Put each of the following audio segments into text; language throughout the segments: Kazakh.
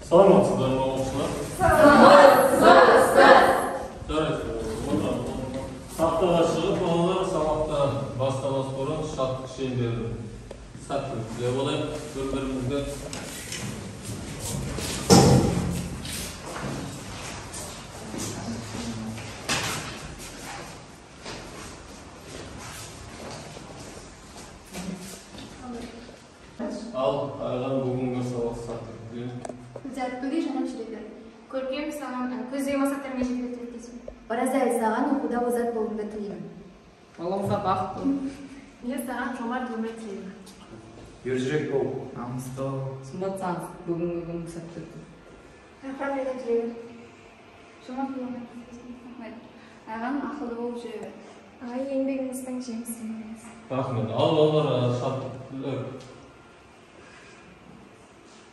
Саламатсыздар ма, оқушылар? Саламатсыздар. Жарайсыздар. Тақтаға шығып, балалар, сабақта бастамас бұрын шаттық шеңберін сәттілік тілеп алайық бір-бірімізге. Ал, Айған, бүгінгі сабақ сәттілік тілеймін. Гүлзат, гүлдей жанып жүре бер. Көркем, саған көздеген мақсаттарыңа жетуге тілектеспін. Оразай, саған оқуда озат болуыңды тілеймін. Балауса, бақыт бол. Мен саған жомарт өмір тілеймін. Ержүрек бол, намысты бол. Сымбат, саған бүгінгі күн сәтті өтсін. Рахмет, айдан жүре бер. Жомарт болуыңа тілектеспін. Рахмет. Айған, ақылды болып жүре бер. Ағай, еңбегіңіздің жемісі болсын. Рахмет. Ал, балалар, шаттық тілек.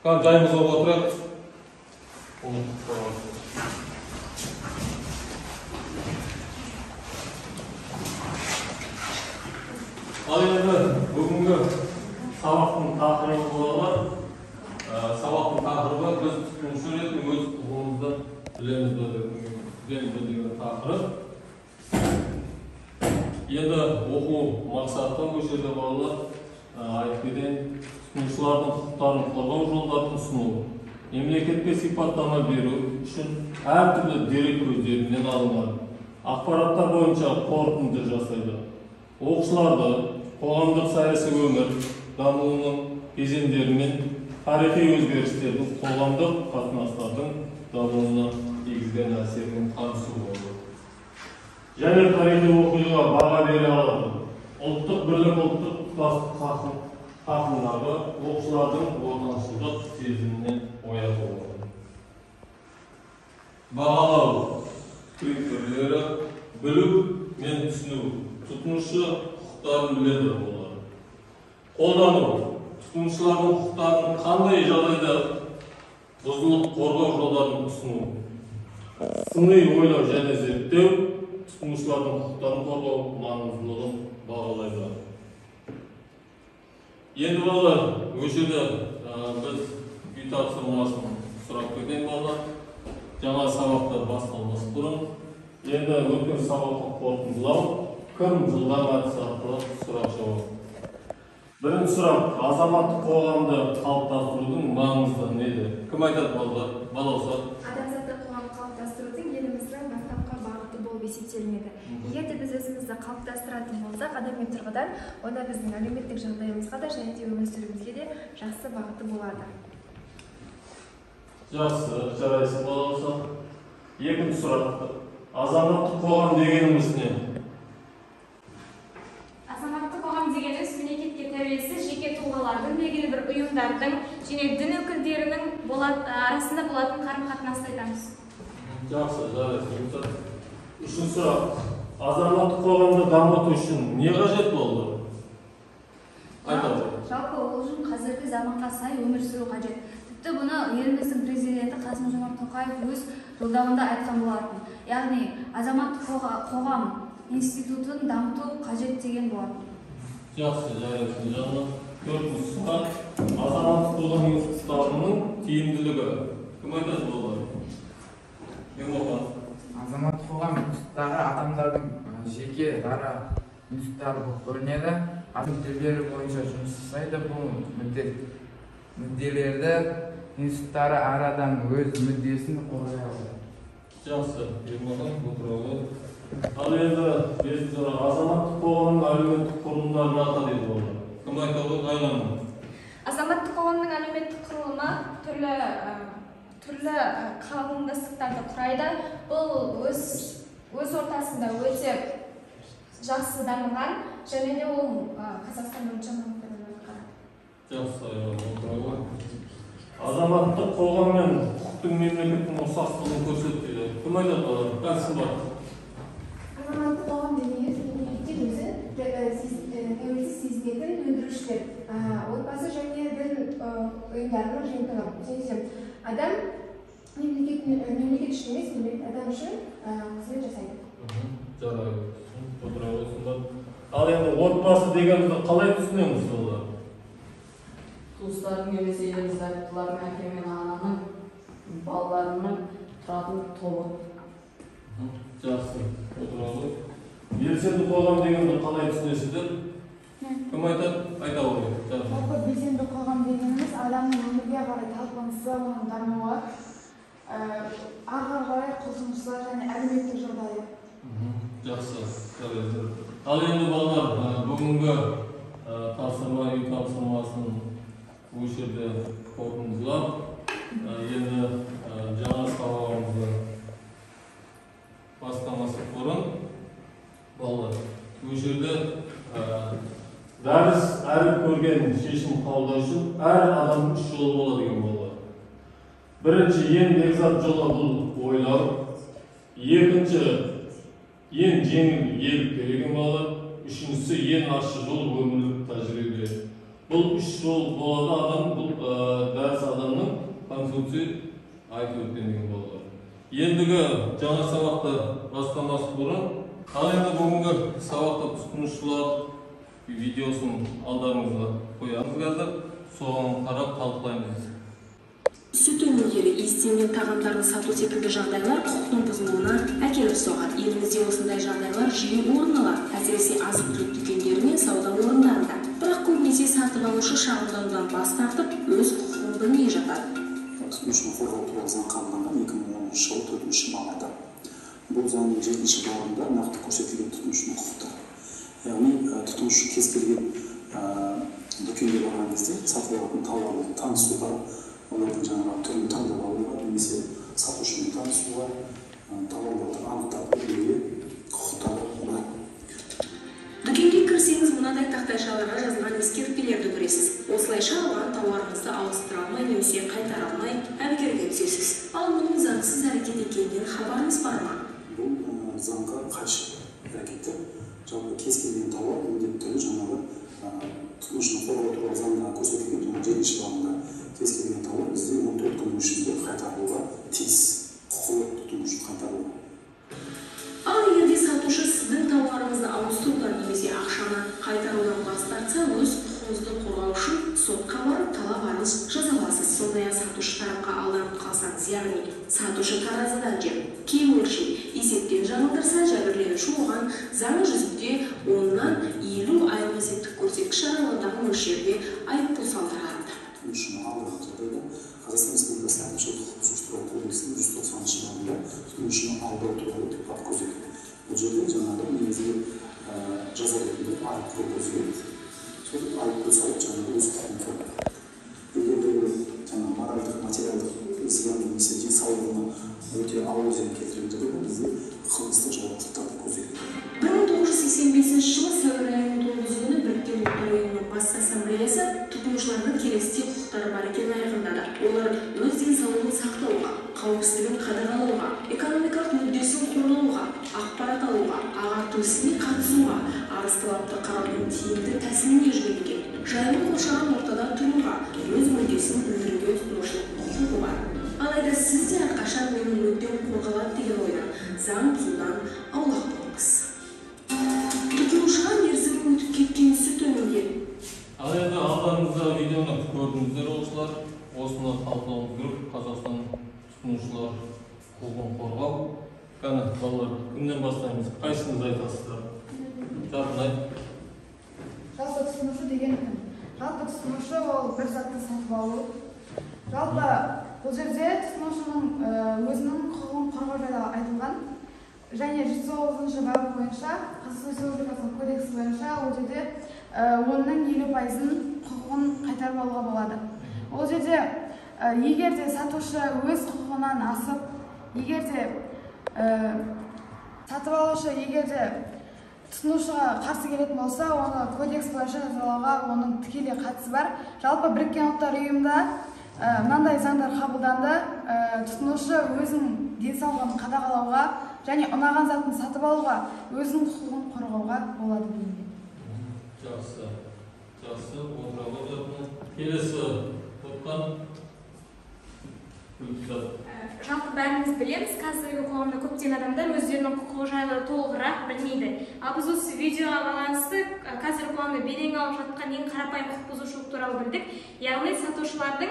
Жайымызға отырайық. Ал енді бүгінгі сабақтың тақырыбы балалар, сабақтың тақырыбы біз тұтынушы ретінде өз құқығымызды білеміз бе деген тақырып. Енді оқу мақсаты осы жерде балалар айтып кетейін, тұтынушылардың құқықтарын қорғау жолдарын ұсыну, мемлекетке сипаттама беру үшін әртүрлі дерек көздерінен алынған ақпараттар бойынша қорытынды жасайды. Оқушыларды қоғамдық саяси өмір дамуының кезеңдері мен тарихи өзгерістердің қоғамдық қатынастардың дамуына тигізген әсерімен танысу болды. Және тарихи оқиғаға баға бере алады. Ұлттық бірлік, ұлттық тұтастық тақымдағы оқушылардың отаншылдық сезімінен ояту болды. Бағалау критерийлері білу мен түсіну, тұтынушы құқықтарын біледі олар. Қолдану, тұтынушылардың құқықтарын қандай жағдайда бұзылып қорғау жолдарын ұсыну. Сыни ойлау және зерттеу, тұтынушылардың құқықтарын қорғау маңыздылығын бағалайды. Енді балалар, осы жерде біз үй тапсырмасын сұрап кетейін балалар. Жаңа сабақта басталмас бұрын енді өткен сабақты қорытындылау, кім жылдам әдісі арқылы сұрақ жауап. Бірінші сұрақ, азаматтық қоғамды қалыптастырудың маңызы неде? Кім айтады балалар? Балауса. Адамзаттық қоғам қалыптастырудың еліміздің бастапқы бағыты болып есептелінеді. Егер де біз өзімізді қалыптастыратын болсақ, адами тұрғыдан, онда біздің әлеуметтік жағдайымызға да және де өмір сүруімізге де жақсы бағыты болады. Жақсы, жарайсың балауса. Екінші сұрақ, азаматтық қоғам дегеніміз не? Азаматтық қоғам дегеніміз мемлекетке тәуелсіз жеке тұлғалардың, белгілі бір ұйымдардың және дін өкілдерінің арасында болатын қарым-қатынасты айтамыз. Жақсы, жарайсың. Үшінші сұрақ, азаматтық қоғамды дамыту үшін не қажет болды? Айтады. Жалпы ол үшін қазіргі заманға сай өмір сүру қажет. Тіпті бұны еліміздің президенті Қасым-Жомарт Тоқаев өз жолдауында айтқан болатын. Яғни азаматтық қоғам институтын дамыту қажет деген болатын. Жақсы, жарайсың, Жанна. Төртінші сұрақ, азаматтық қоғам институттарының тиімділігі. Кім айтады балалар? Ермахан. Азаматтық қоғам институттары адамдардың жеке дара институттары болып бөлінеді. Адам мүдделері бойынша жұмыс жасайды. Бұл мүдделерді институттары әр адам өз мүддесін қорғай алады. Жақсы, Ермахан, отыра ғой. Ал енді бесінші сұрақ, азаматтық қоғамның әлеуметтік құрылымдарын ата дейді балалар. Кім айтады? Айлан. Азаматтық қоғамның әлеуметтік құрылымы түрлі қауымдастықтарды құрайды. Бұл өз ортасында өте жақсы дамыған және де ол Қазақстан бойынша маңызды рөл атқарады. Жақсы, Айлан, отыра ғой. Азаматтық қоғам мен құқықтың мемлекеттің ұқсастығын көрсетеді. Кім айтады балалар? Бәлсін. Азаматтық қоғам дегеніміз мемлекеттен өзі тәуелсіз сезінетін өндірушілер, отбасы және дін ұйымдарының жиынтығы. Және де адам мемлекет үшін емес, мемлекет адам үшін қызмет жасайды. Жарайды, отыра қойсындар. Ал енді отбасы дегенімізді қалай түсінеміз балалар? Туыстардың немесе ерлі зайыптылардың, әке мен ананың балаларының тұратын тобы. Жақсы, отыра. Белсенді қоғам дегенді қалай түсінесіздер? Кім айтады? Айта ғой. Жалпы белсенді қоғам дегеніміз адамның өмірге қарай талпынысы, оның дамуы, ары қарай құлшынысы және әлеуметтік жағдайы. Жақсы. Ал енді балалар, бүгінгі тапсырма, үй тапсырмасын осы жерде қорытындылап, енді жаңа сабағымызды бастамас бұрын балалар, осы жерде дәріс әрі көрген шешім қабылдау үшін әр адамның үш жолы болады деген балалар. Бірінші, ең бекзат жолы бұл ойлау. Екінші, ең жеңіл елік деген балалар. Үшіншісі, ең ащы жол өмірлік тәжірибе. Бұл үш жол болады адам, бұл дәріс адамның Конфуций айтып өткен деген балалар. Ендігі жаңа сабақты бастамас бұрын, ал енді бүгінгі сабақта тұтынушылар видеосын алдарыңызға қоямыз қазір, соған қарап талқылаймыз. Сүт өнімдері, иістенген тағамдарды сату секілді жағдайлар құқықтың бұзылуына әкеліп соғады. Елімізде осындай жағдайлар жиі орын алады, әсіресе азық-түлік дүкендері мен сауда орындарында. Бірақ көбінесе сатып алушы шағымданудан бас тартып, өз құқығын білмей жатады. Тұтынушыны қорғау туралы заң қабылданған 2010 жылы 4 мамырда. Бұл заңның 7 бабында нақты көрсетілген тұтынушының құқықтары. Яғни тұтынушы кез келген дүкенге барған кезде сатып алатын тауарларды танысуға, олардың жаңағы түрін таңдап алуға, немесе сатушымен танысуға, тауарларды анықтап білуге құқықтары бар. Дүкенге кірсеңіз, мынадай тақтайшаларға жазылған ескертпелерді көресіз. Осылайша алған тауарыңызды ауыстыра алмай немесе қайтара алмай әбігерге түсесіз. Ал мұның заңсыз әрекет екенінен хабарыңыз бар ма? Бұл заңға қайшы әрекеттер. Жалпы кез келген тауар міндетті түрде жаңағы тұтынушыны қорғау туралы заңда көрсетілген жаңағы 7 бабында кез келген тауар бізде 14 күннің ішінде қайтарылуға тиіс, құқылы тұтынушы қайтаруға. Ал егер де сатушы сіздің тауарыңызды ауыстырудан немесе ақшаны қайтарудан бас тартса, өз құқығыңызды қорғау үшін сотқа барып талап арыз жаза аласыз. Сондай-ақ сатушы тарапқа алданып қалсаңыз, яғни сатушы таразыдан жеп, кем өлшеп, есептен жаңылдырса, жәбірленуші оған заң жүзінде 10-нан 50 айлық есептік көрсеткіш аралығындағы мөлшерде айыппұл салдырады. Тұтынушыны алдаған жағдайда Қазақстан Республикасының әкімшілік құқық бұзушылық туралы кодексінің 190-шы бабында тұтынушыны алдау туралы деп бап көзделген. Бұл жерде жаңағы негізгі жаза ретінде айыппұл көзделген. Сол айыппұл салып жаңағы өз құқығын қорғау. Егер де ол жаңағы моральдық, материалдық зиян немесе денсаулығына өте ауыр зиян келтірген жағдайда бізде қылмыстық жауаптылықтар көзделген. 1985 жылы сәуір айының 9 күні Біріккен Ұлттар Ұйымының Бас Ассамблеясы тұтынушылардың келесідей құқықтары бар екенін айқындады. Олар өз денсаулығын сақтауға, қауіпсіздігін қадағалауға, экономикалық мүддесін қорғауға, ақпарат алуға, ағарту ісіне қатысуға, арыз талапты қараудың тиімді тәсіліне жүгінуге, жайлы қоршаған ортада тұруға, өз мүддесін білдіруге тұтынушының құқығы бар. Алайда сіз де әрқашан менің мүддем қорғалады деген ойдан, заң бұзудан аулақ болыңыз. Тұтынушыға мерзімі өтіп кеткен сүт өнімдері. Ал енді алдарыңызда видеоны көрдіңіздер, оқушылар. Осыны талқылауымыз керек. Қазақстан тұтынушылар құқығын қорғау. Кәні, балалар, кімнен бастаймыз? Қайсыңыз айтасыздар? Жарқын айт. Жалпы тұтынушы деген кім? Жалпы тұтынушы ол бір затты сатып алу. Жалпы бұл жерде тұтынушының өзінің құқығын қорғау жайлы айтылған. Және 109-шы бабы бойынша, Қазақстан Республикасының кодексі бойынша ол жерде оның 50%-ын құқығын қайтарып алуға болады. Ол жерде егер де сатушы өз құқығынан асып, егер де сатып алушы егер де тұтынушыға қарсы келетін болса, оны кодекс бойынша жазалауға оның тікелей қатысы бар. Жалпы Біріккен Ұлттар Ұйымында мынандай заңдар қабылданды. Тұтынушы өзінің денсаулығын қадағалауға және ұнаған затын сатып алуға, өзінің құқығын қорғауға болады делінген. Жақсы, жақсы, отыра. Келесі топтан. Жалпы бәріміз білеміз, қазіргі қоғамда көптеген адамдар өздерінің құқығы жайлы толығырақ білмейді. Ал біз осы видеоға байланысты қазіргі қоғамда белең алып жатқан ең қарапайым құқық бұзушылық туралы білдік. Яғни сатушылардың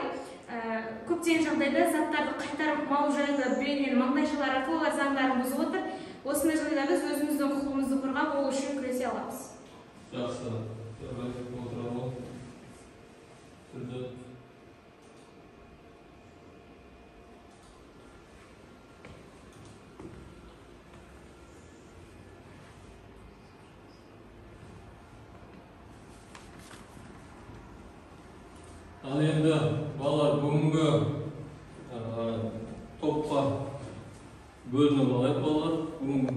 Көптеген жағдайда заттарды қайтармау жайлы белгіленген маңдайшалар арқылы олар заңдарын бұзып отыр. Осындай жағдайда біз өзіміздің құқығымызды қорғап, ол үшін күресе аламыз. Жақсы. Ал енді балалар, бүгінгі топқа бөлініп алайық балалар. Бүгін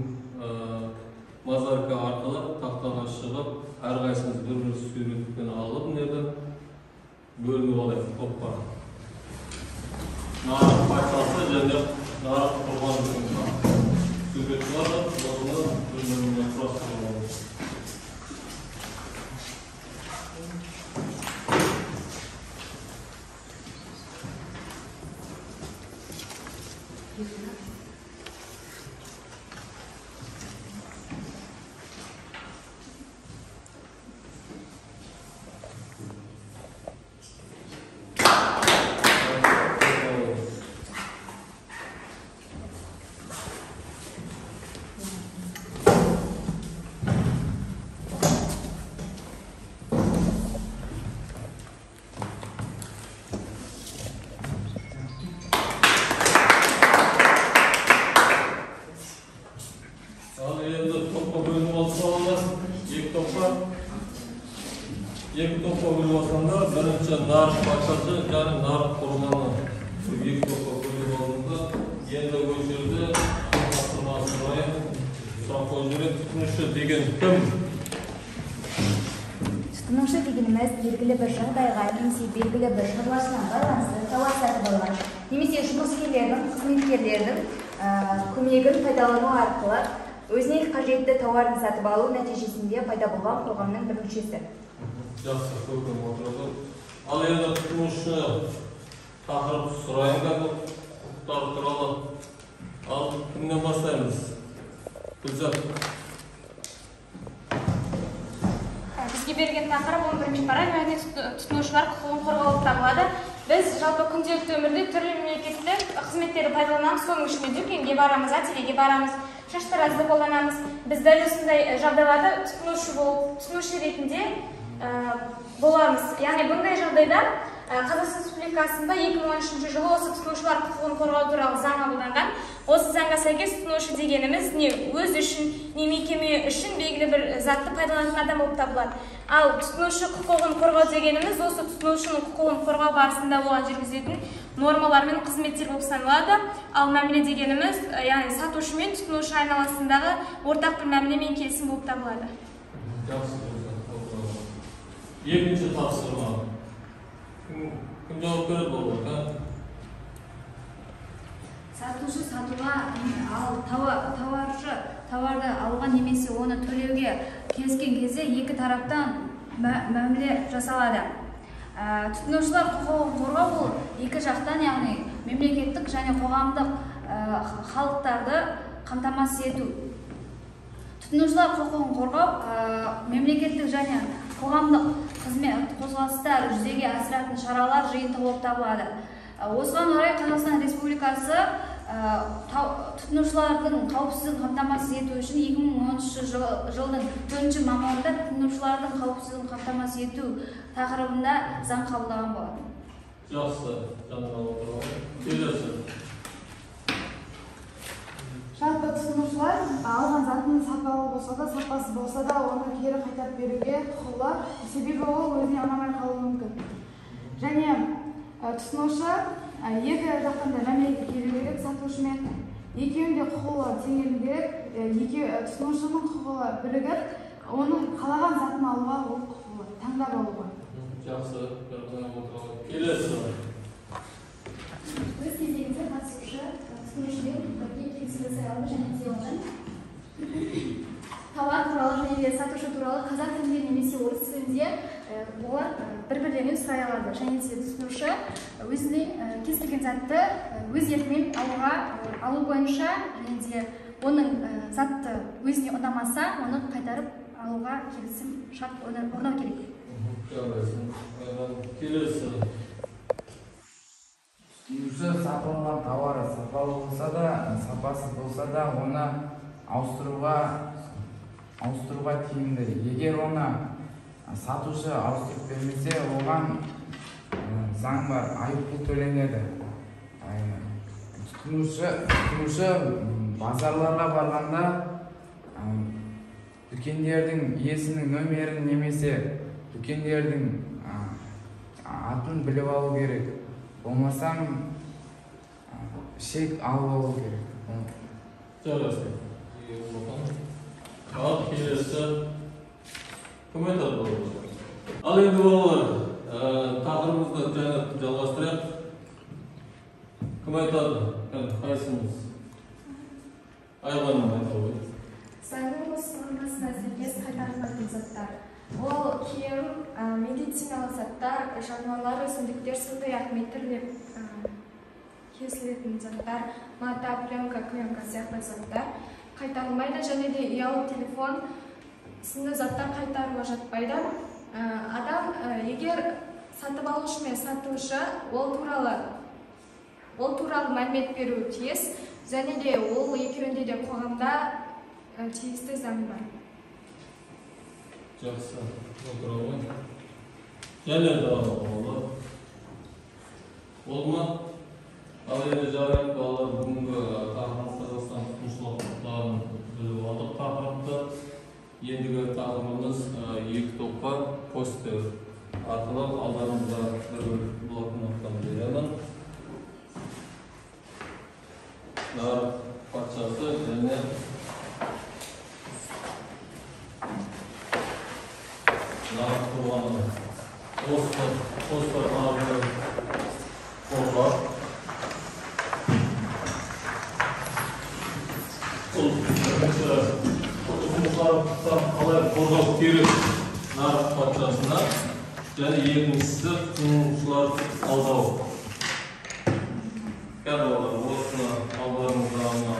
мозаика арқылы тақтаға шығып, әрқайсымыз бір-бір суретпен алып, неден бөлініп алайық топқа. Нарық патшасы және нарық құрбаны деген сурет бар, осыны бір-біріне құрастырып аламыз. Екі топқа бөліп алсаңдар, бірінші нарық патшасы және нарық құрбаны. Екі топқа бөліп алдыңдар. Енді ол жерде тапсырма сұрайын, сұрақ қойып жіберейін. Тұтынушы деген кім? Тұтынушы дегеніміз белгілі бір жағдайға немесе белгілі бір шаруашына байланысты тауар сатып алған немесе жұмыскерлердің, қызметкерлердің көмегін пайдалану арқылы өзіне қажетті тауарын сатып алу нәтижесінде пайда болған қоғамның бір мүшесі. Жақсы, көркем отырды. Ал енді тұтынушы тақырып сұрайын қазір, құқықтары туралы. Ал кімнен бастаймыз? Гүлзат. Бізге берген тақырып 11-ші параграф, яғни тұтынушылар құқығын қорғау болып табылады. Біз жалпы күнделікті өмірде түрлі мемлекеттік қызметтерді пайдаланамыз, соның ішінде дүкенге барамыз, ательеге барамыз, шаштаразды қолданамыз. Біз дәл осындай жағдайларда тұтынушы ретінде боламыз. Яғни бұндай жағдайда Қазақстан Республикасында 2013 жылы осы тұтынушылар құқығын қорғау туралы заң қабылданған. Осы заңға сәйкес тұтынушы дегеніміз не өз үшін, не мекеме үшін белгілі бір затты пайдаланатын адам болып табылады. Ал тұтынушы құқығын қорғау дегеніміз осы тұтынушының құқығын қорғау барысында оған жүргізетін нормалар мен қызметтер болып саналады. Ал мәміле дегеніміз, яғни сатушы мен тұтынушы айналасындағы ортақ бір мәміле мен келісім болып табылады. Екінші тапсырма. Кім жауап береді балалар? Сатушы сатуға, ал тауаршы тауарды алуға немесе оны төлеуге келіскен кезде екі тараптан мәміле жасалады. Тұтынушылар құқығын қорғау бұл екі жақтан, яғни мемлекеттік және қоғамдық халықтарды қамтамасыз ету. Тұтынушылар құқығын қорғау мемлекеттік және қоғамдық қызмет қозғалыстар жүзеге асыратын шаралар жиынтығы болып табылады. Осыған орай Қазақстан Республикасы тұтынушылардың қауіпсіздігін қамтамасыз ету үшін 2013 жылдың 4 мамырында тұтынушылардың қауіпсіздігін қамтамасыз ету тақырыбында заң қабылдаған болатын. Жақсы, жанына отырған. Келесі. Жалпы тұтынушылар алған затын сапалы болса да, сапасыз болса да, оны кері қайтарып беруге құқылы, себебі ол өзіне ұнамай қалуы мүмкін. Және тұтынушы екі жақтан да мәмілеге келу керек, сатушымен екеуінің де құқығы теңелу керек, тұтынушының құқығы бірігіп, оның қалаған затын алуға ол құқылы, таңдап алуға. Жақсы, келесі. Өз кезегінде қатысушы тұтынушымен бірге келісім жасай алады және де оның тауар туралы және де сатушы туралы қазақ тілінде немесе орыс тілінде олар бір-бірлерінен сұрай алады. Және де тұтынушы өзіне кез келген затты өз еркімен алу бойынша және де оның затты өзіне ұнамаса, оны қайтарып алуға келісім шарт орнау керек. Келесі. Тұтынушы сатып алған тауары сапалы болса да, сапасыз болса да, оны ауыстыруға тиімді. Егер оны сатушы ауыстырып бермесе, оған заң бар, айыппұл төленеді. Тұтынушы базарларға барғанда дүкендердің иесінің нөмерін немесе дүкендердің атын біліп алу керек. Болмасам шек алып алу керек. Жарайсың. Ал келесі кім айтады балалар? Ал енді балалар, тақырыбымызды және жалғастырайық. Кім айтады? Қайсымыз? Айғаным айта ғой. Заңның нормасына сәйкес қайтарылатын заттар. Ол киім, медициналық заттар, жануарлар, өсімдіктер, сондай-ақ метрлеп кесілетін заттар, мата, пленка, клеенка сияқты заттар қайтарылмайды, және де ұялы телефон сынды заттар қайтарылып жатпайды. Адам егер сатып алушы мен сатушы ол туралы мәлімет беруі тиіс, және де ол екеуінде де қоғамда тиісті заң бар. Жақсы, отыра ғой. Және де балалар. Болды ма? Ал енді жарайды, балалар, бүгінгі тақырыбымыз Қазақстан тұтынушылық құқықтарын біліп алдық тақырыпты. Ендігі тақырыбымыз екі топқа постер арқылы алдарыңызға бір блокноттан беремін. Нарық патшасы және нарық құрбаны. Постер арқылы қорғап. Бұл тұтынушылар қалай қорғау керек нарық патшасына, және екіншісі тұтынушылар алдау. Кәне балалар, осыны алдарыңызға мына.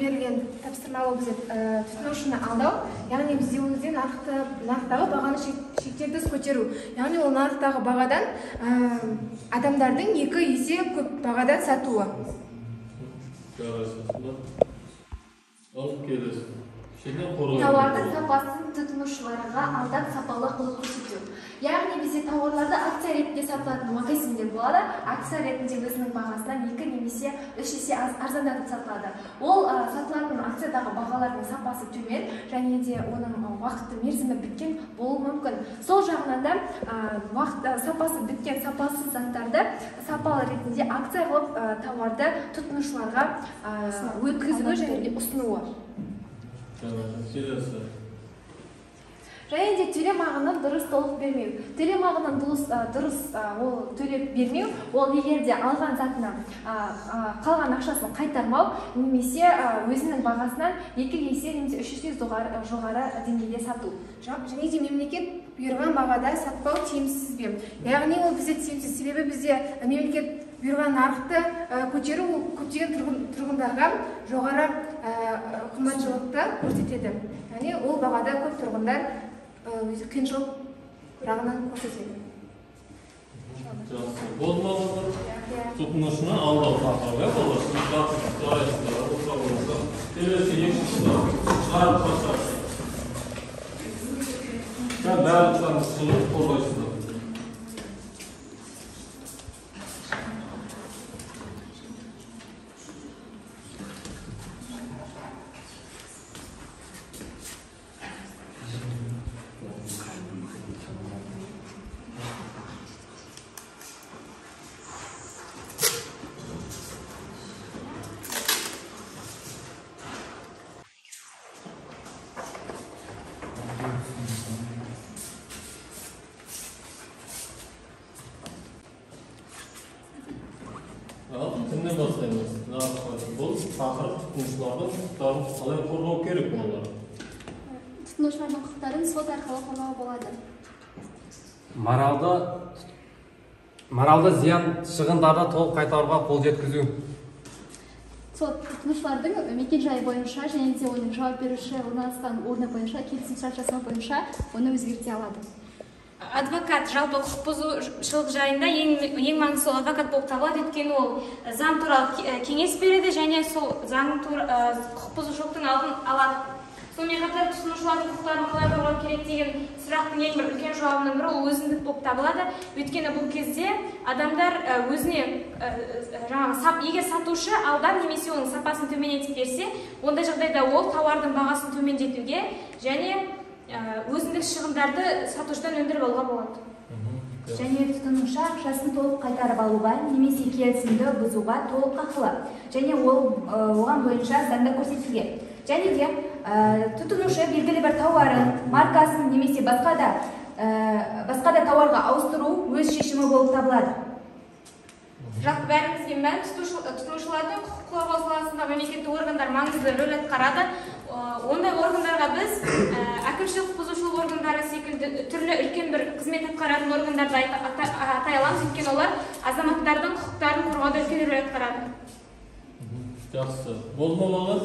Берілген тапсырма ол бізде тұтынушыны алдау, яғни бізде ол кезде нарықтағы бағаны шектен тыс көтеру, яғни ол нарықтағы бағадан адамдардың 2 есе көп бағадан сатуы. Алып келесі. Тауардың сапасын тұтынушыларға алдап сапалы қылып көрсету. Яғни бізде тауарларды акция ретінде сатылатын магазиндер болады. Акция ретінде өзінің бағасынан 2 немесе 3 есе арзандатып сатылады. Ол сатылатын акциядағы бағалардың сапасы төмен және де оның уақыты мерзімі біткен болуы мүмкін. Сол жағынан да сапасы біткен сапасыз заттарды сапалы ретінде акция қылып тауарды тұтынушыларға өткізуі және де ұсынуы. Және де төлем ағынын дұрыс толық бермеу. Төлем ағынын дұрыс ол төлеп бермеу, ол егер де алған затына қалған ақшасын қайтармау немесе өзінің бағасынан 2 есе немесе 3 есе жоғары деңгейде сату. Және де мемлекет бұйырған бағада сатпау тиімсіз бе? Яғни ол бізде тиімсіз, себебі бізде мемлекет бұйырған нарықты көтеру ол көптеген тұрғындарға жоғары қымбатшылықты көрсетеді. Яғни ол бағада көп тұрғындар қиыншылық жағынан көрсетеді. Жақсы. Болды ма? Тұтынушыны алдау тақырыбы болды. Жақсы, жарайсыздар. Келесі екіншісі нарық патшасы. Барлықтарыңыз шығып қорғайсыздар. Кімнен бастаймыз? Бұл тақырып тұтынушылардың құқықтарын қалай қорғау керек болады? Тұтынушылардың құқықтарын сот арқылы қорғауға болады. Моралды зиян шығындарды толық қайтаруға қол жеткізу. Сот тұтынушылардың мекен-жайы бойынша және де оның жауап беруші орналасқан орны бойынша келісімшарт жасау бойынша оны өзгерте алады. Адвокат жалпы құқық бұзушылық жайында ең маңыздысы ол адвокат болып табылады, өйткені ол заң туралы кеңес береді және сол заң құқық бұзушылықтың алдын алады. Сонымен қатар тұтынушылардың құқықтарын қалай қорғау керек деген сұрақтың ең бір үлкен жауабының бірі ол өзіндік болып табылады. Өйткені бұл кезде адамдар өзіне жаңағы егер сатушы алдан немесе оның сапасын төмендетіп берсе, ондай жағдайда ол тауардың бағасын төмендетуге және өзіндік шығындарды сатушыдан өндіріп алуға болады. Және тұтынушы ақшасын толық қайтарып алуға немесе келісімді бұзуға толық хақылы. Және ол оған бойынша заңда көрсетілген. Және де тұтынушы белгілі бір тауарын, маркасын немесе басқа да тауарға ауыстыру өз шешімі болып табылады. Жалпы бәрімізге мәлім, тұтынушылардың құқық қорғау саласында мемлекеттік органдар маңызды рөл атқарады. Ондай органдарға біз әкімшілік құқық бұзушылық органдары секілді түрлі үлкен бір қызмет атқаратын органдарды атай аламыз, өйткені олар азаматтардың құқықтарын қорғауда үлкен рөл атқарады. Жақсы. Болды ма балалар?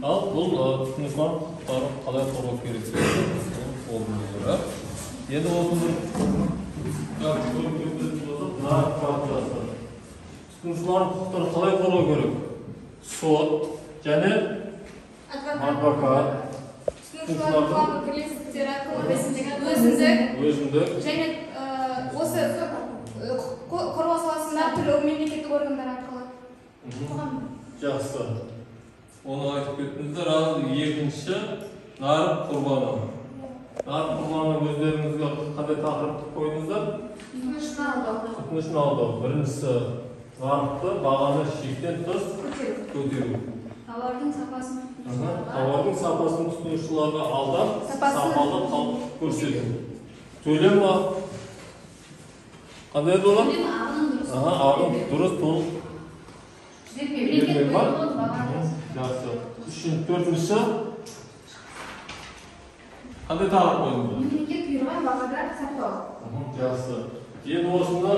Ал бұл тұтынушылардың құқықтарын қалай қорғау керек болды. Енді осыны нарық патшасы. Тұтынушылардың құқықтарын қалай қорғау керек? Сот және адвокат, тұтынушылардың қоғамдық бірлестіктері арқылы өзіндік және осы қорғау саласында түрлі мемлекеттік органдар арқылы. Жақсы. Оны айтып кеттіңіздер. Ал екінші нарық құрбаны. Нарық құрбаны өздеріңізге қандай тақырыпты қойдыңыздар? Тұтынушыны алдау. Тұтынушыны алдау. Біріншісі нарықты бағаны шектен тыс көтеру. Тауардың сапасын Тауардың сапасын тұтынушыларға алдап, сапалы қалып көрсету. Төлем қандай еді олар? Ағын дұрыс толық бермеу ма? Жақсы. Төртіншісі қандай тақырып қойдыңыздар? Мемлекет бұйырған бағада сатпау. Жақсы. Енді осыны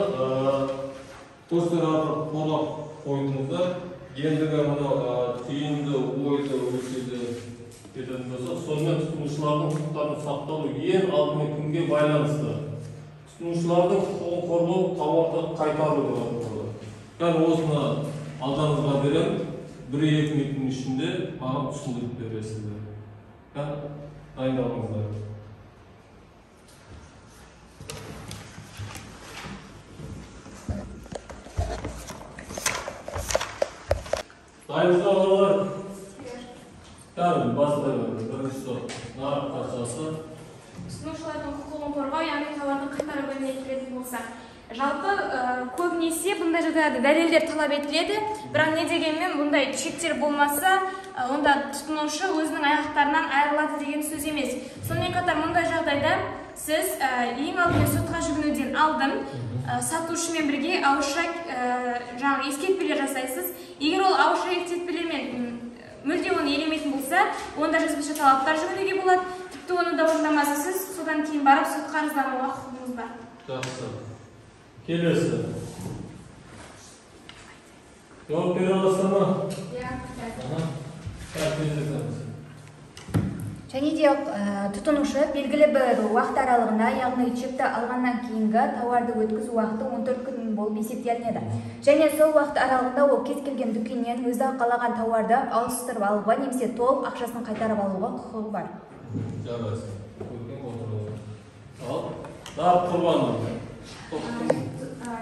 постер арқылы қорғап қойдыңыздар. Ендігі мынау түйінді ойды өседі ететін болсақ, сонымен тұтынушылардың құқықтарын сақталу ең алдымен кімге байланысты? Тұтынушылардың құқығын қорғау, тауарды қайтару деп аталады. Яғни осыны алдарыңызға беремін, 1-2 минуттың ішінде маған түсіндіріп бересіздер. Дайындалыңыздар. Дайынсыздар балалар? Кәдімгі бастаймыз. Бірінші сұрақ. Нарық патшасы. Тұтынушылардың құқығын қорғау, яғни тауардың қайтару бөліміне келетін болсақ, жалпы көбінесе бұндай жағдайларда дәлелдер талап етіледі, бірақ не дегенмен бұндай чектер болмаса, онда тұтынушы өзінің аяқтарынан айырылады деген сөз емес. Сонымен қатар мұндай жағдайда сіз ең алдымен сотқа жүгінуден алдын сатушымен бірге ауызша жаңағы ескертпелер жасайсыз. Егер ол ауызша ескертпелермен мүлде оны елемейтін болса, онда жазбаша талаптар жүгінуге болады. Тіпті оны да орындамаса, сіз содан кейін барып сотқа арыздануға құқығыңыз бар. Жақсы. Келесі. Жауап бере аласыздар ма? Иә. Және де тұтынушы белгілі бір уақыт аралығында, яғни чекті алғаннан кейінгі тауарды өткізу уақыты 14 күн болып есептелінеді. Және сол уақыт аралығында ол кез келген дүкеннен өзі қалаған тауарды ауыстырып алуға немесе толық ақшасын қайтарып алуға құқығы бар. Жарайсың. Көрген отырыңыз. Ал, нарық құрбаны.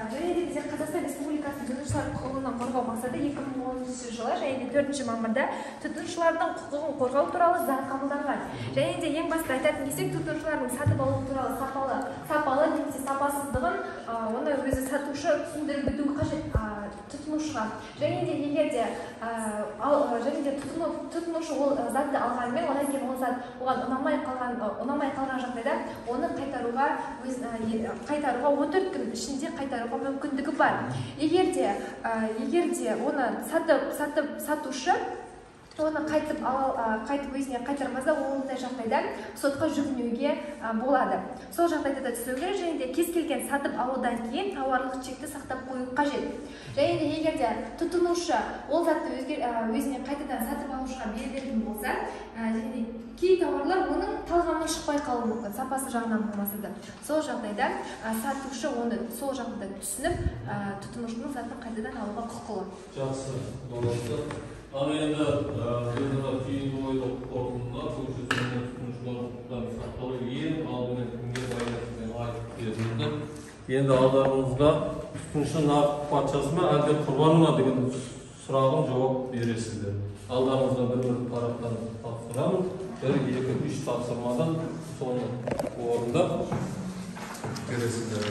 Және де бізде Қазақстан Республикасының тұтынушылар құқығын қорғау мақсаты 2010 жылы және де 4 мамырда тұтынушылардың құқығын қорғау туралы заң қабылданған. Және де ең басты айтатын кезек тұтынушылардың сатып алу туралы сапалы немесе сапасыздығын оны өзі сатушы түсіндіріп өтуі қажет тұтынушыға. Және де егер де тұтынушы ол затты алғанымен, одан кейін ол зат оған ұнамай қалған жағдайда оны қайтаруға 14 күн ішінде қайтаруға мүмкіндігі бар. Егер де оны сатушы оны қайтып өзіне қайтармаса, ондай жағдайда сотқа жүгінуге болады. Сол жағдайда да түсіну керек. Және де кез келген сатып алудан кейін тауарлық чекті сақтап қою қажет. Және де егер де тұтынушы ол затты өзіне қайтадан сатып алушыға беретін болса, және де кей тауарлар оның талғамынан шықпай қалуы мүмкін, сапасы жағынан болмаса да. Сол жағдайда сатушы оны сол жағдайда түсініп, тұтынушының затын қайтадан алуға құқылы. Жақсы, боласы. Ал енді өзара түйінді ойды қорытындылап, көшесінде тұтынушылар құқықтарын сақталу ең алдымен кімге байланысты айтып берілді. Енді алдарыңызға тұтынушы нарық патшасы ма, әлде құрбаны ма деген сұрағын жауап бересіздер. Алдарыңызға бір-бір тараптан тапсырамын. 1, 2, 3 тапсырмадан соны орындап бересіздер.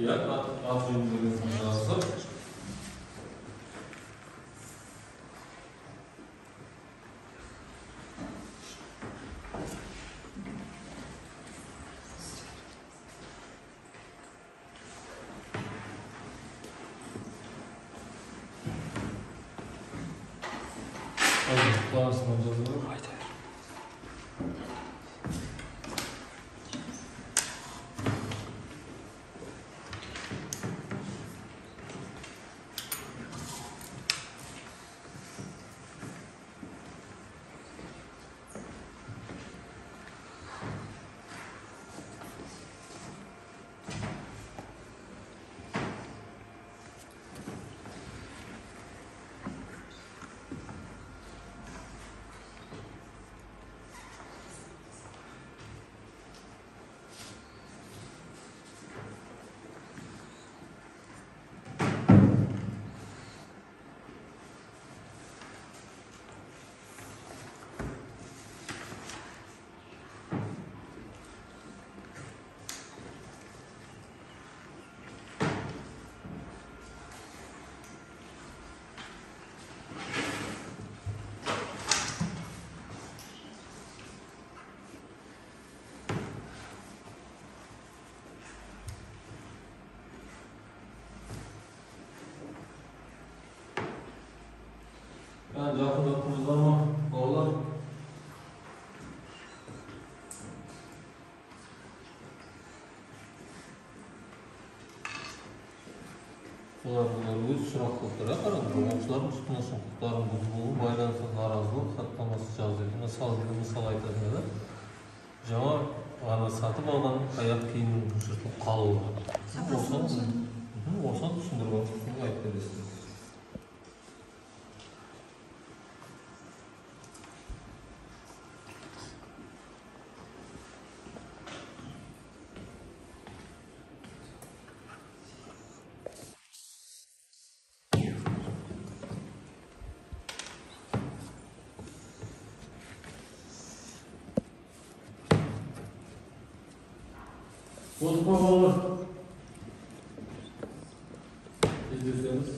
Иә, ат жөніндегі жазып. Жақындаттыңыздар ма, балалар? Олар өз сұрақтылықтары қараңыз. Оқушылардың тұтынушы құқықтарын бұзылуы байланысты наразылық хаттамасы жазды. Мысал айтатын еді. Жаңа ғана сатып алған аяқ киімнің жыртылып қалуы. Осыны түсіндіріп айтып бересіздер. Болдық па, балалар? Кездесеміз.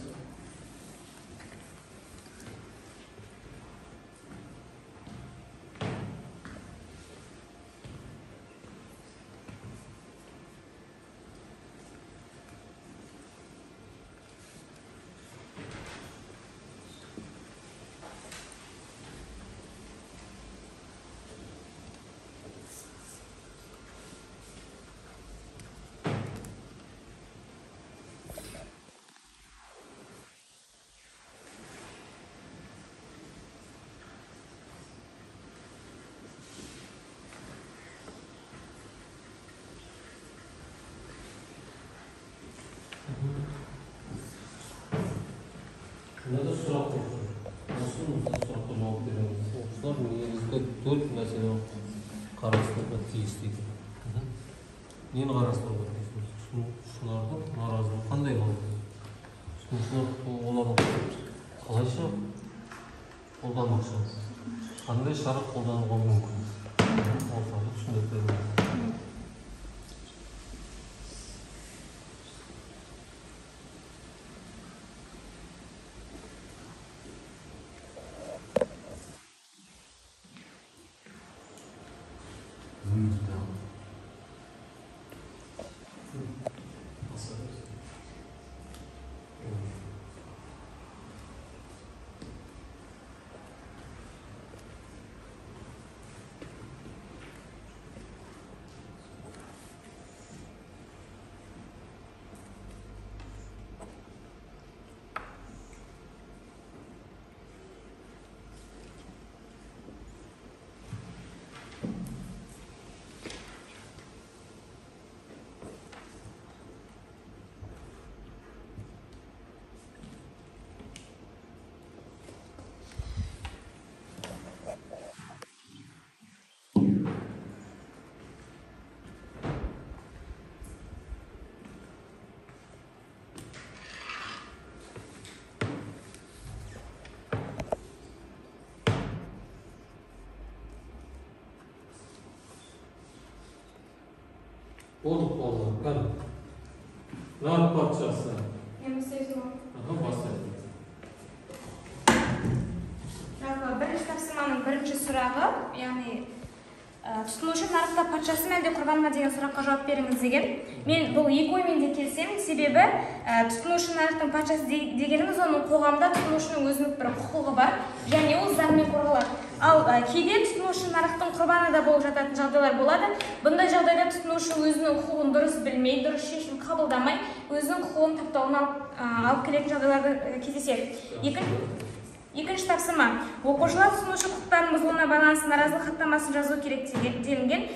Мынада сұрақ қойсын. Осы сұраққа жауап береміз. Оқушылар негізгі 4 мәселені қарастыруға тиіс дейді. Нені қарастыруға тиіс? Тұтынушылардың наразылығы қандай болады? Тұтынушылар олардың қалайша қолданбақшы? Қандай шара қолдануға мүмкін? Осыларды түсіндіріп беріңіз. Болдық, балалар. Кәне. Нарық патшасы. Мен бастайсың ба? Аха, бастайсың. Жалпы бірінші тапсырманың бірінші сұрағы, яғни тұтынушы нарықта патшасы ма әлде құрбаны ма деген сұраққа жауап беріңіз деген. Мен бұл екі оймен де келісемін, себебі тұтынушы нарықтың патшасы дегеніміз оның қоғамда тұтынушының өзінің бір құқығы бар және ол заңмен қорғалады. Ал кейде тұтынушы нарықтың құрбаны да болып жататын жағдайлар болады. Бұндай жағдайда тұтынушы өзінің құқығын дұрыс білмей, дұрыс шешім қабылдамай, өзінің құқығын таптауына алып келетін жағдайларды кездеседі. Екінші тапсырма. Оқушылар тұтынушы құқықтарының бұзылуына байланысты наразылық хаттамасын жазу керек делінген.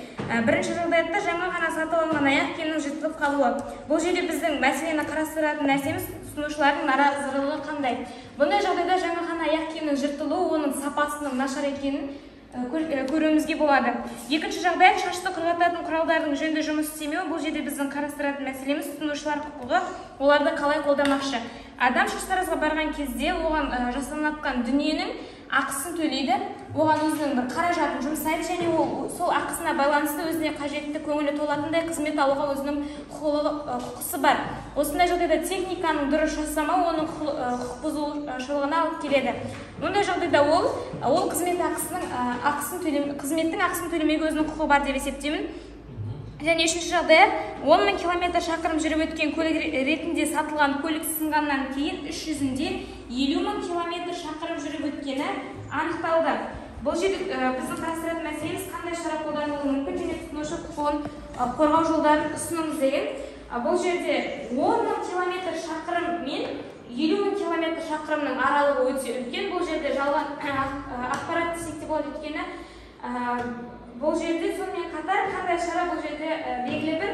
Бірінші жағдаятта жаңа ғана сатып алынған аяқ киімнің жыртылып қалуы. Бұл жерде біздің мәселені қарастыратын нәрсеміз тұтынушылардың наразылығы қандай. Бұндай жағдайда жаңа ғана аяқ киімнің жыртылуы оның сапасының нашар екенін көруімізге болады. Екінші жағдаят шашты құрғататын құралдардың жөнді жұмыс істемеуі. Бұл жерде біздің қарастыратын мәселеміз тұтынушылар құқығы, оларды қалай қолданбақшы. Адам шаштаразға барған кезде оған жасалынатын дүниенің ақысын төлейді, оған өзінің бір қаражатын жұмсайды және ол сол ақысына байланысты өзіне қажетті көңілі толатындай қызмет алуға өзінің құқысы бар. Осындай жағдайда техниканың дұрыс жасамауы оның құқық бұзушылығына алып келеді. Мұндай жағдайда ол қызмет қызметтің ақысын төлемеуге өзінің құқығы бар деп есептеймін. Және үшінші жағдая, 10 мың километр шақырым жүріп өткен көлік ретінде сатылған көлік сынғаннан кейін іс жүзінде 50 мың километр шақырым жүріп өткені анықталды. Бұл жерде біздің қарастыратын мәселеміз қандай шара қолданылуы мүмкін және тұтынушы құқығын қорғау жолдарын ұсыныңыз деген. Бұл жерде 10 мың километр шақырым мен 50 мың километр шақырымның аралығы өте үлкен. Бұл жерде жалған ақпарат десек те болады, өйткені бұл жерде сонымен қатар қандай шара, бұл жерде белгілі бір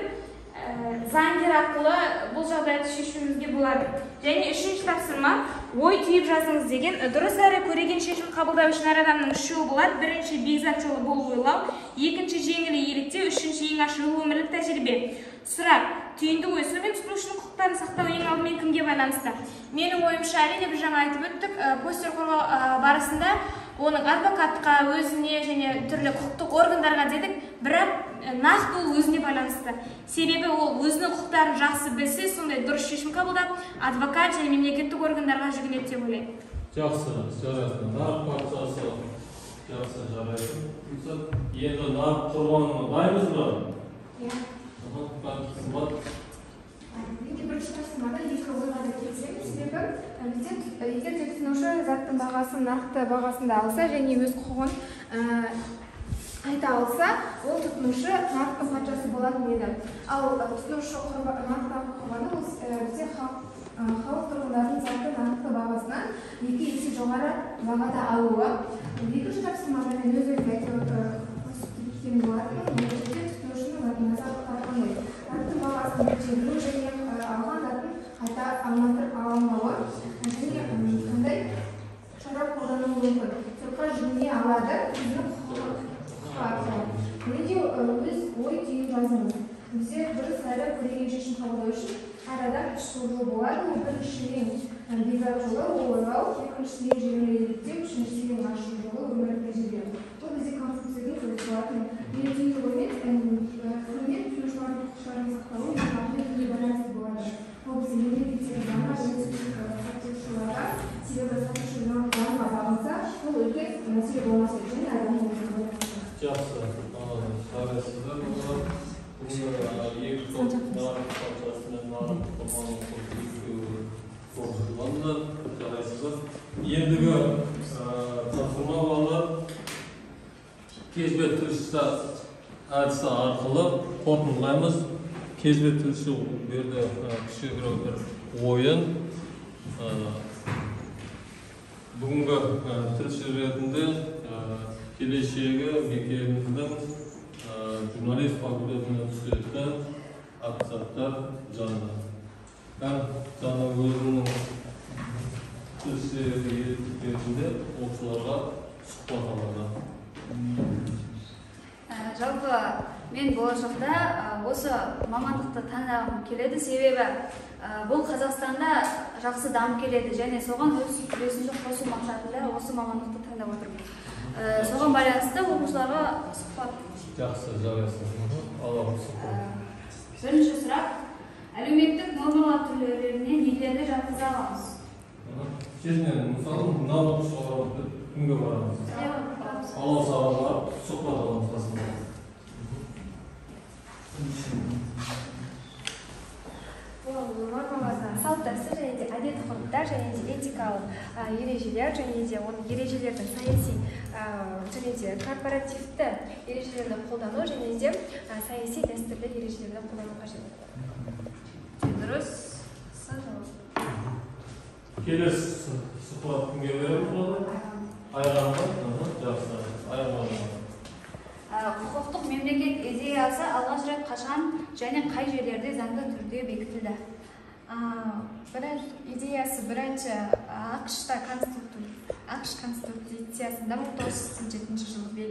заңгер арқылы бұл жағдайды шешуімізге болады. Және үшінші тапсырма, ой түйіп жазыңыз деген. Дұрыс әрі көреген шешім қабылдау үшін әр адамның үш жолы болады. Бірінші бекзат жолы бұл ойлау, екінші жеңіл еліктеу, үшінші ең ашығы өмірлік тәжірибе. Сұрақ, түйінді ой. Сонымен тұтынушының құқықтарын сақтау ең алдымен кімге байланысты? Менің ойымша, әрине біз жаңа айтып өттік, постер қорғау барысында оның адвокатқа, өзіне және түрлі құқықтық органдарға дедік, бірақ нақты ол өзіне байланысты. Себебі ол өзінің құқықтарын жақсы білсе, сондай дұрыс шешім қабылдап, адвокат және мемлекеттік органдарға жүгінеді деп ойлаймын. Жақсы, жарайсың. Нарық патшасы жақсы, жарайсың. Енді нарық құрбанына дайынбыз ба? Иә. Енді бірінші тапсырмада екі ойға да келісемін. Себебі бізде егер де тұтынушы заттың бағасын нақты бағасында алса және өз құқығын айта алса, ол тұтынушы нарықтың патшасы болатын еді. Ал тұтынушы нарықтағы құрбаны ол бізде халық тұрғындарының затты нақты бағасынан 2 есе жоғары бағада алуы. Екінші тапсырмада мен өз ойымды қосып кеткен болатынмын. Ол жерде тұтынушының назар қандай заттың бағасын көтерілу және алған затын қайта алмастырып ала алмауы және қандай шара қолдануы мүмкін, сотқа жүгіне алады өзінің құқығы арқылы. Және де өз ой түйін жазыңыз. Бізде дұрыс әрі көреген шешім қабылдау үшін әр адам үш жолы болады. Ол бірінші ең бекзат жолы ол ойлау, екіншісі ең жеңіл еліктеу, үшіншісі ең ашық жолы өмірлік тәжірибе. Бұл бізде Конфуцийдің сөзі болатын. Менің түйінді оймен сонымен тұтынушылардың құқықтарын сақтауы ең алдымен кімге байланысты болады? Ол бізде мемлекеттегі заңға және сатушыларға, себебі сатушы заңға бағынса, бұл үлкен мәселе болмас еді және адамның өзіне байланысты. Жақсы, жарайсыздар. Бүгінгі екі топ нарық патшасы мен нарық құрбаны екеуі қорытындыланды. Жарайсыздар. Ендігі тапсырма балалар кезбе тілшісі әдісі арқылы қорытындылаймыз. Кезбе тілші бұл жерде кішігірім бір ойын. Бүгінгі тілші ретінде келешегі мектебіміздің журналист факультетіне түсетін Абсаттар Жанна. Жанна өзінің тілші ретінде оқушыларға сұхбат алады. Жалпы мен болашақта осы мамандықты таңдағым келеді, себебі бұл Қазақстанда жақсы дамып келеді және соған өз үлесімді қосу мақсатында осы мамандықты таңдап отырмын. Соған байланысты оқушыларға сұхбат. Жақсы, жарайсың. Алла сұхбат. Бірінші сұрақ, әлеуметтік нормалар түрлеріне нелерді жатқыза аламыз? Кезінен, мысалы, мына оқушыларға кімге барамыз? Алаусаға барып сұхбат аламыз қасында. Бұл нормаларда салт дәстүр және де әдет ғұрыптар және де этикалық ережелер және де оның ережелердің саяси және де корпоративті ережелерді қолдану және де саяси дәстүрлі ережелерді қолдану қажет. Дұрыс. Келесі сұхбат кімге береміз балалар? Айғанға. Жақсы, Айғанға. Құқықтық мемлекет идеясы алғаш рет қашан және қай жерлерде заңды түрде бекітілді? Идеясы бірінші ақш конституциясында 1987 жылы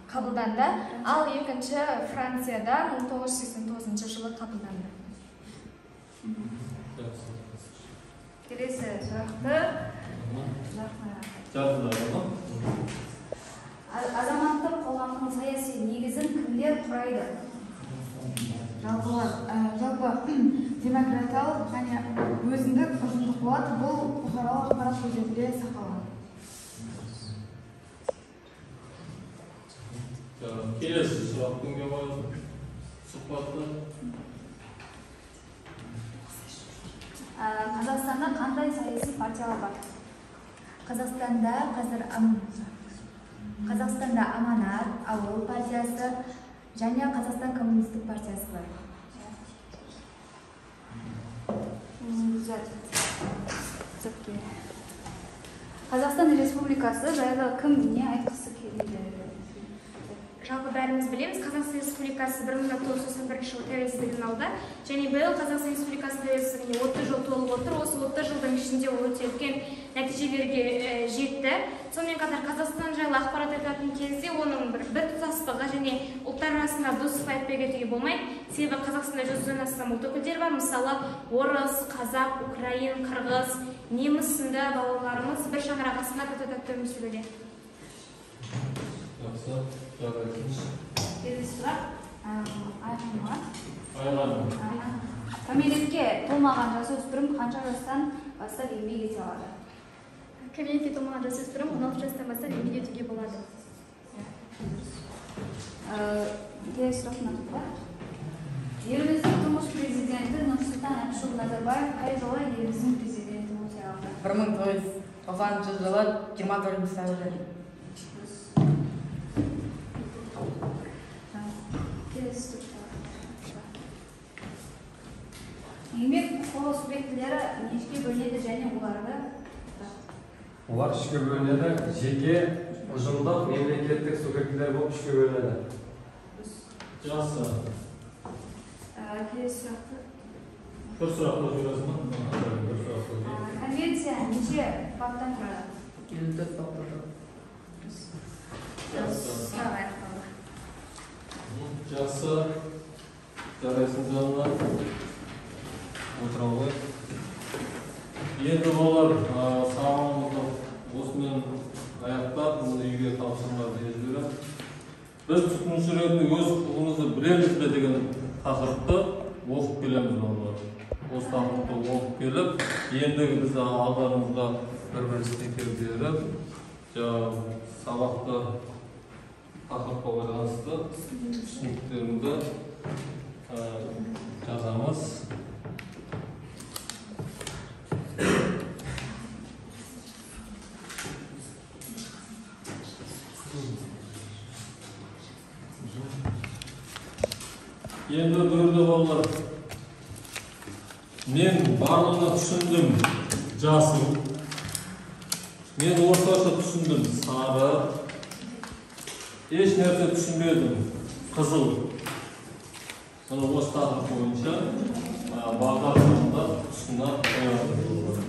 қабылданды, ал екінші Францияда 1989 жылы қабылданды. Келесі сұрақты Жарқын. Азаматтық қоғамның саяси негізін кімдер құрайды? Жалпы демократиялық және өзіндік ұжымдық болады. Бұл бұқаралық ақпарат көздерінде сақталады. Келесі сұрақ кімге қойылды? Сұхбатты. Қазақстанда қандай саяси партиялар бар? Қазақстанда қазір Қазақстанда Аманат, Ауыл партиясы және Қазақстан коммунистік партиясы бар. Гүлзат. Қазақстан Республикасы жайлы кім не айтқысы келеді? Жалпы бәріміз білеміз, Қазақстан Республикасы 1991 жылы тәуелсіздігін алды. Және биыл Қазақстан Республикасы тәуелсіздігіне 30 жыл толып отыр. Осы 30 жылдың ішінде ол өте үлкен нәтижелерге жетті. Сонымен қатар Қазақстан жайлы ақпарат айтатын кезде оның бір тұтастығы және ұлттар арасында достық айтпай кетуге болмайды. Себебі Қазақстанда 100-ден астам ұлт өкілдері бар. Мысалы, орыс, қазақ, украин, қырғыз, неміс сынды бауырларымыз бір шаңырақ астында тату-тәтті өмір сүруде. Жақсы, жарайсың. Келесі сұрақ Айханға. Айханым. Кәмелетке толмаған жасөспірім қанша жастан бастап еңбек ете алады? Кәмелетке толмаған жасөспірім 16 жастан бастап еңбек етуге болады. Келесі сұрақ мына. Еліміздің тұңғыш президенті Нұрсұлтан Әбішұлы Назарбаев қай жылы еліміздің президенті болып сайланды? 1990 жылы 24 сәуірде. Еңбек құқығы субъектілері нешеге бөлінеді және оларды? Олар үшке бөлінеді. Жеке, ұжымдық, мемлекеттік субъектілер болып үшке бөлінеді. Жақсы. Келесі сұрақты. Бір сұрақ қойып жібересің ба? Бір сұрақ қойып. Конвенция неше баптан тұрады? 54 баптан тұрады. Жақсы. Сұрақ аяқталды. Жақсы. Жарайсың, жанына. Отыра ғой. Енді балалар, сабағымызды осымен аяқтап, мұны үйге тапсырма беріп жіберемін. Біз тұтынушы ретінде өз құқығымызды білеміз бе деген тақырыпты оқып келеміз балалар. Осы тақырыпты оқып келіп, ендігі біз алдарымызға бір-бір стикер беріп, сабақты тақырыпқа байланысты түсініктерімді жазамыз. Енді бұл балалар, мен барлығына түсіндім жасыл, мен орташа түсіндім сары, еш нәрсе түсінбедім қызыл. Мына осы тақырып бойынша бағдарламада тұсына қоямыз.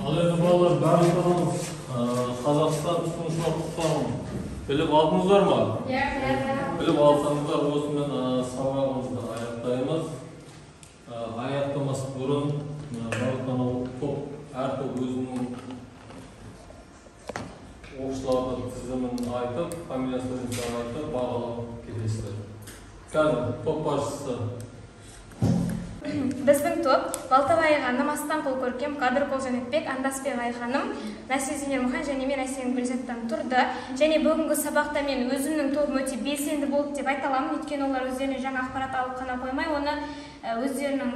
Ал енді балалар, барлықтарыңыз Қазақстан тұтынушылар құқықтарын біліп алдыңыздар ма? Иә. Біліп алсаңыздар, осымен сабағымызды аяқтаймыз. Аяқтамас бұрын барлықтарына топ, әр топ өзінің оқушылардың тізімін айтып, фамилиясын айтып, бағалап кетесіздер. Қазір топ басшысы. Біздің топ Балтабай Айғаным, Астанқұл Көркем, Қадырқұл Жәнібек, Андасбек Айханым, Нәсел Ермұхан және мен Әсем Гүлзаттан тұрды. Және бүгінгі сабақта мен өзімнің тобым өте белсенді болды деп айта аламын. Өйткені олар өздеріне жаңа ақпарат алып қана қоймай, оны өздерінің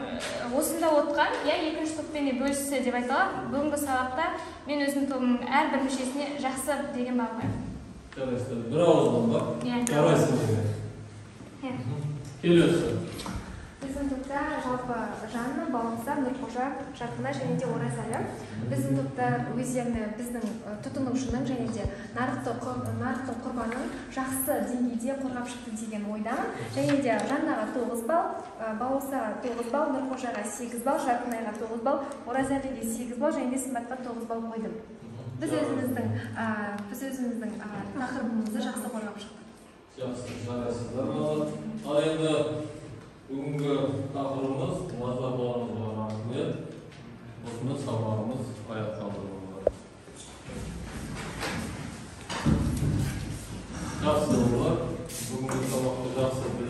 осында отқан, екінші топпен де бөлісті деп айта аламын. Бүгінгі сабақта мен өзімнің тобымның әрбір мүшесіне жақсы деген баға қоямын. Жарайсыздар. Бір ауыздан ба? Жарайсыз. Келесі. Біздің топта жалпы Жанна, Балауса, Нұрқожа, Жарқынай және де Оразәлі. Біздің топта өздеріне біздің тұтынушының және де нарықтың құрбанын жақсы деңгейде қорғап шықты деген ойдамын. Және де Жаннаға 9 балл, Балаусаға 9 балл, Нұрқожаға 8 балл, Жарқынайға 9 балл, Оразәліге 8 балл және де Сымбатқа 9 балл қойдым. Біз өзіміздің тақырыбымызды жақсы қорғап шықтық. Жақсы, жарайсыздар балалар. Ал енді бүгінгі тақырыбымыз назарларыңызға рахмет. Осымен сабағымыз аяқталды. Жақсы балалар, бүгінгі сабақты жақсы біліп